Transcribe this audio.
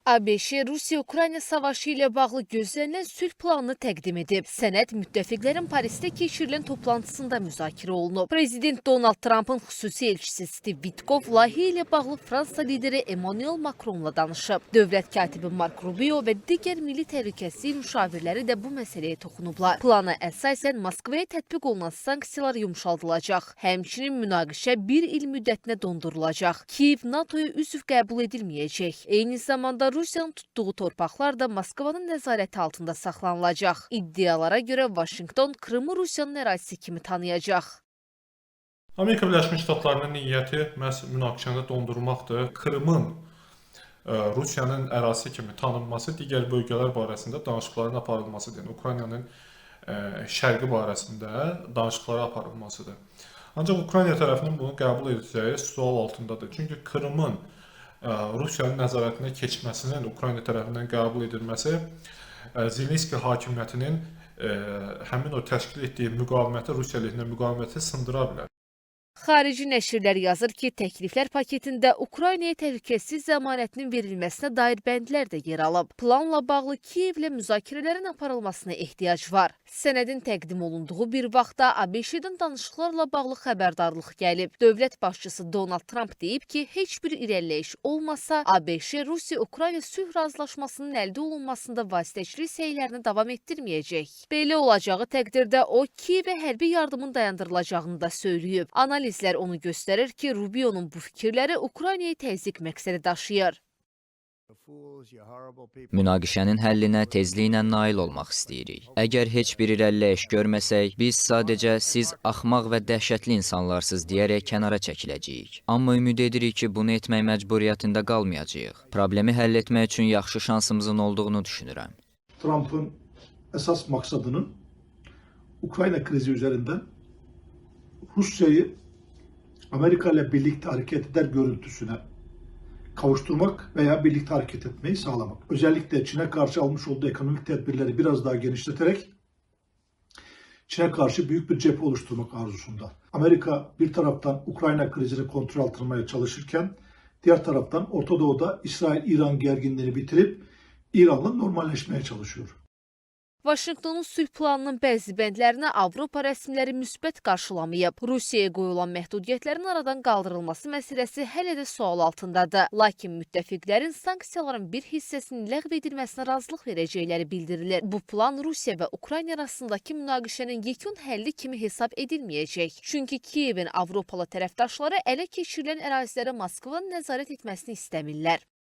ABŞ Rusiya-Ukrayna savaşı ilə bağlı gözlənilən sülh planını təqdim edib. Sənəd müttəfiqlərin Parisdə keçirilən toplantısında müzakirə olunub. Prezident Donald Trampın xüsusi elçisi Steve Witkoff layihə ilə bağlı Fransa lideri Emmanuel Macronla danışıb. Dövlət katibi Mark Rubio və digər milli təhlükəsizlik müşavirləri də bu məsələyə toxunublar. Plana əsasən Moskvaya tətbiq olunan sanksiyalar yumşaldılacaq. Həmçinin münaqişə bir il müddətinə dondurulacaq. Kiyev NATO-ya üzv qəbul edilməyəcək. Eyni zamanda Rusiyanın tutduğu torpaqlar da Moskvanın nəzarəti altında saxlanılacaq. İddialara görə Vaşinqton Krımı Rusiyanın ərazisi kimi tanıyacaq. Amerika Birləşmiş Ştatlarının niyyəti məhz münaqişəni dondurmaqdır. Krımın Rusiyanın ərazisi kimi tanınması, digər bölgələr barəsində danışıqların aparılmasıdır. Yəni Ukraynanın şərqi barəsində danışıqlara aparılmasıdır. Ancaq Ukrayna tərəfinin bunu qəbul edəcəyi sual altındadır. Çünki Krımın Rusiyanın nəzarətinə keçməsinin Ukrayna tərəfindən qəbul edilməsi Zelenski hakimiyyətinin həmin o təşkil etdiyi müqaviməti, Rusiya əleyhinə müqaviməti sındıra bilər. Xarici nəşrlər yazır ki, təkliflər paketində Ukraynaya təhlükəsizlik zəmanətinin verilməsinə dair bəndlər də yer alıb. Planla bağlı Kiyevlə müzakirələrin aparılmasına ehtiyac var. Sənədin təqdim olunduğu bir vaxtda ABŞ-dən danışıqlarla bağlı xəbərdarlıq gəlib. Dövlət başçısı Donald Tramp deyib ki, heç bir irəliləyiş olmasa, ABŞ Rusiya-Ukrayna sülh razılaşmasının əldə olunmasında vasitəçilik səylərini davam etdirməyəcək. Belə olacağı təqdirdə o, Kiyevə hərbi yardımın dayandırılacağını da söyləyib. Analizlər onu göstərir ki, Rubio'nun bu fikirləri Ukraynaya təzyiq məqsədi daşıyır. Münaqişənin həllinə tezliklə nail olmaq istəyirik. Əgər heç bir irəliləyiş görməsək, biz sadəcə "Siz axmaq və dəhşətli insanlarsınız" deyərək kənara çəkiləcəyik. Amma ümid edirik ki, bunu etmək məcburiyyətində qalmayacağıq. Problemi həll etmək üçün yaxşı şansımızın olduğunu düşünürəm. Trump'ın esas maksadının Ukrayna krizi üzerinden Rusya'yı Amerika ile birlikte hareket eder görüntüsüne kavuşturmak veya birlikte hareket etmeyi sağlamak. Özellikle Çin'e karşı almış olduğu ekonomik tedbirleri biraz daha genişleterek Çin'e karşı büyük bir cephe oluşturmak arzusunda. Amerika bir taraftan Ukrayna krizini kontrol altına almaya çalışırken diğer taraftan Orta Doğu'da İsrail-İran gerginliğini bitirip İran'la normalleşmeye çalışıyor. Vaşinqtonun sülh planının bəzi bəndlərini Avropa rəsmiləri müsbət qarşılamayıb. Rusiyaya qoyulan məhdudiyyətlərin aradan qaldırılması məsələsi hələ də sual altındadır. Lakin müttəfiqlərin sanksiyaların bir hissəsinin ləğv edilməsinə razılıq verəcəkləri bildirilir. Bu plan Rusiya və Ukrayna arasındakı münaqişənin yekun həlli kimi hesab edilməyəcək. Çünki Kiyevin Avropalı tərəfdaşları ələ keçirilən ərazilərə Moskvanın nəzarət etməsini istəmirlər.